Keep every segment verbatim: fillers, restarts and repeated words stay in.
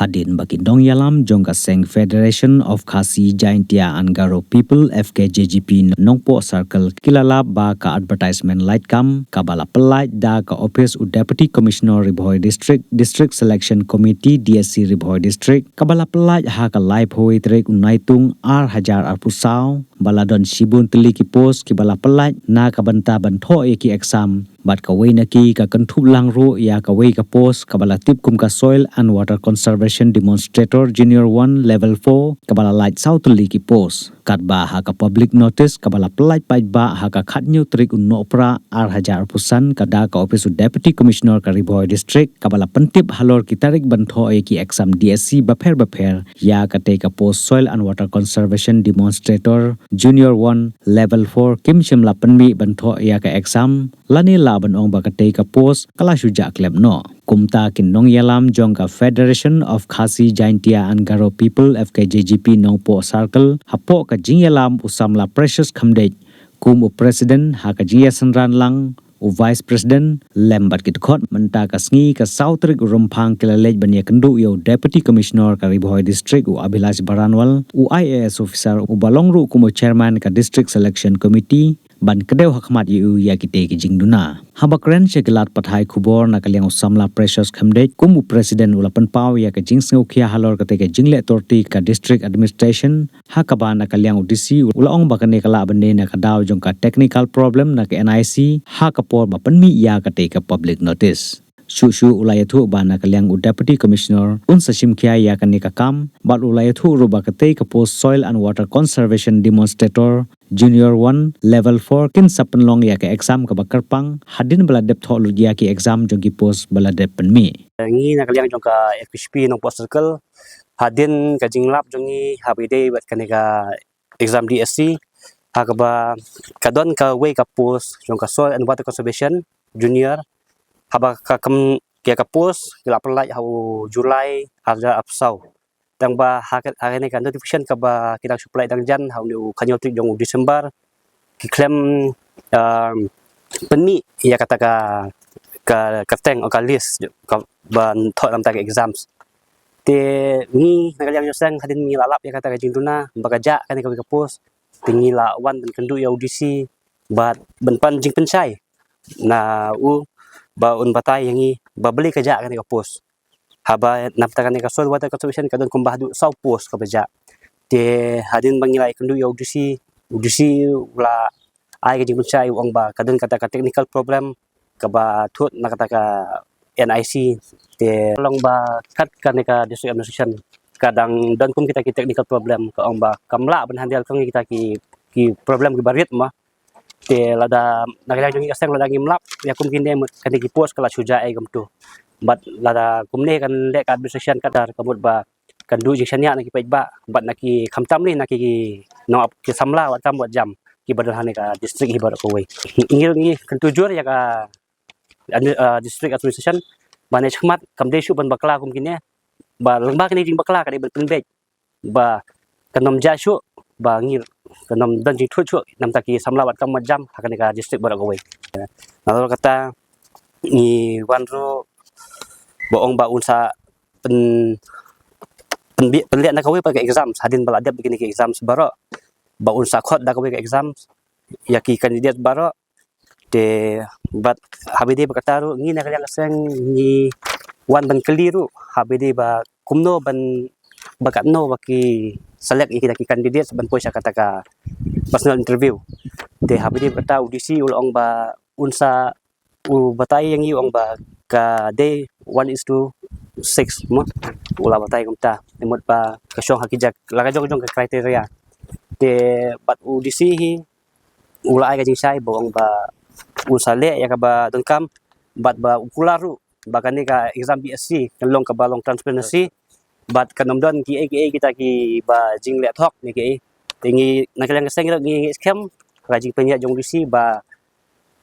Hadien ba ki nongïalam jong ka seng Federation of Khasi Jaintia and Garo People, F K J G P, Nongpoh Circle ki la lap ba ka advertisement lait kam kaba la pyllait da ka ophis u Deputy Commissioner Ri Bhoi District, District Selection Committee, D S C, Ri Bhoi District, kaba la pyllait ha ka laiphew tarik u Naitung ar hajar arphew saw, ba la don shibun tylli ki post kiba la pyllait na ka bynta ban thoh ïa ki exam. Bad kawei na ki ka kynthup lang ruh ïa kawei ka post kaba la tip kum ka Soil and Water Conservation Demonstrator Junior one Level four, kaba la lait saw tylli ki post. Katba ha ka public notice kaba la pyllait paidbah ha ka khathynñiew tarik u Nohprah ar hajar arphew san, ka da ka ophis u Deputy Commissioner ka Ri Bhoi District, kaba la pyntip halor ki tarik ban thoh ïa ki exam D S C bapher bapher, ïa katei ka post Soil and Water Conservation Demonstrator Junior one Level four kim shym la pynmih ban thoh ïa ka exam, lane lah ban ong ba katei ka post ka la shu jah klep noh. Kumta ki nongïalam jong ka Federation of Khasi Jaintia and Garo People, F K J G P, Nongpoh Circle, hapoh ka jingïalam u samla Precious Khymdeit kum u President, ha ka jingïasynran lang u Vice President, lem bad ki dkhot. Mynta ka sngi ka saw tarik u Rymphang ki la leit ban ïakynduh ïa u Deputy Commissioner ka Ri Bhoi District u Abhilash Baranwal, u I A S officer uba long ruh kum u Chairman ka District Selection Committee, ban kdew ha khmat ïa u ïa kitei ki jingduna. Haba kren sha ki lad pathai khubor na ka liang u samla Precious Khymdeit kum u President, u la pynpaw ïa ka jingsngewkhia halor katei ka jingleh torti ka District Administration, ha kaba na ka liang u D C u la ong ba kane ka lah ban dei na ka daw jong ka technical problem na ka N I C ha ka por ba pynmih ïa katei ka public notice. Shuh shuh u la ïathuh ba na ka liang u Deputy Commissioner un sa shim khia ïa kane ka kam, bad u la ïathuh ruh ba katei ka post Soil and Water Conservation Demonstrator Junior one Level four kin sa pynlong ïa ka exam kaba kyrpang hadien ba la dep thoh lut ïa ki exam jong ki post ba la dep pynmih. Ngi na ka liang jong ka F K J G P Nongpoh Circle, hadien ka jinglap jong ngi haba ïadei bad kane ka exam D S C, ha kaba ka don kawei ka post jong ka Soil and Water Conservation Junior, haba ka kam ïa ka post ki la pyllait ha u July ar hajar arphew saw. Tang ba ha ka, ha kane ka notification kaba ki dang shu pyllait dang jan ha une u khathynñiew tarik jong u December, ki khlem, um, pynmih ïa kata ka, ka, ka kyrteng, ka list, ka ban thoh na bynta ka exams. Te ngi na ka liang jong seng hadien ngi la lap ïa kata ka jingduna ba ka jah kane kawei ka post, te ngi la wan ban kynduh ïa u D C bad ban pan jingpynshai na u ba un batai ïa ngi ba balei ka jah kane ka post. Haba na bynta kane ka Soil Water Conservation ka don kumba haduh saw post kaba jah. Te hadien ba ngi la ïakynduh ïa u D C, u D C u la ai ka jingpynshai, u ong ba ka don kata ka technical problem kaba thut na kata ka N I C. Te long ba kat kane ka District Administration ka dang don kum kita ki technical problem, ka ong ba kam lah ban handle kum kita ki, ki problem kiba rit mo. Te lada na ka liang jong ngi ka seng, lada ngim lap ïa kum kine, mut kane ki post ka la shu jah ei kumtu. Bad lada kumne kan leh ka administration kat dar, ka mut ba kan duh jingshaniah na ki paidbah bad na ki, khamtam lei na ki, ki nong ap, ki samla wat kam wat jam kiba don ha kane ka district hi baroh kawei. Ngi, ngi kyntu jur ïa ka admi-, ah, District Administration ba na shakhmat kam dei shuh ban bakla kum kine, ba lyngba kane jingbakla ka dei ban pynbeit ba kan ym jah shuh, ba ngi kan ym don jingthut shuh na bynta ki samla wat kam wat jam ha kane ka district baroh kawei. Nalor kata ngi wan ruh ba ong ba un sa pyn-, pynbi-, pynleh na kawei pat ka exams hadien ba la dep kine ki exams baroh, ba un sa khot da kawei ka exams ïa ki candidate baroh. Te bad haba ïadei bad kata ruh ngi na ka liang ka seng ngi wan ban kylli ruh haba ïadei ba kumno ban, ba katno ba ki select ïa kita ki candidates ban poi sha kata ka personal interview. Te haba ïadei bad kata u D C u la ong ba un sa, u batai ïa ngi, u ong ba ka dei one is to six mo. U la batai kumta, mut ba ka shong ha ki jaka la ka jong jong ka criteria. Te bad u D C hi u la ai ka jingshai ba ong ba u sa leh ïa kaba donkam bad ba u kular ruh ba kane ka exam D S C kan long kaba long transparency bad kan ym don kiei kiei kita kiba jingleh thok ne kiei. Te ngi na ka liang ka seng ngi ngeit skhem ka jingpynïaid jong u D C ba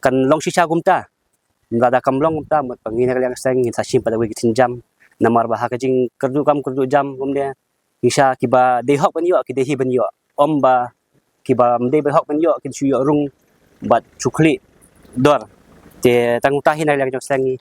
kan long shisha kumta. Lada kam long kumta, mut ba ngi na ka liang ka seng ngin sa shim pat da kawei ka jingshim jam. Namar ba ha ka jingkyrduh kam kyrduh jam kumne, ngi sha kiba dei hok ban ïoh ki dei hi ban ïoh, ym ba kiba ym dei ban hok ban ïoh kin shu ïoh rung bad shu khlieh dor. Te tang uta hi na ka liang jong seng ngi.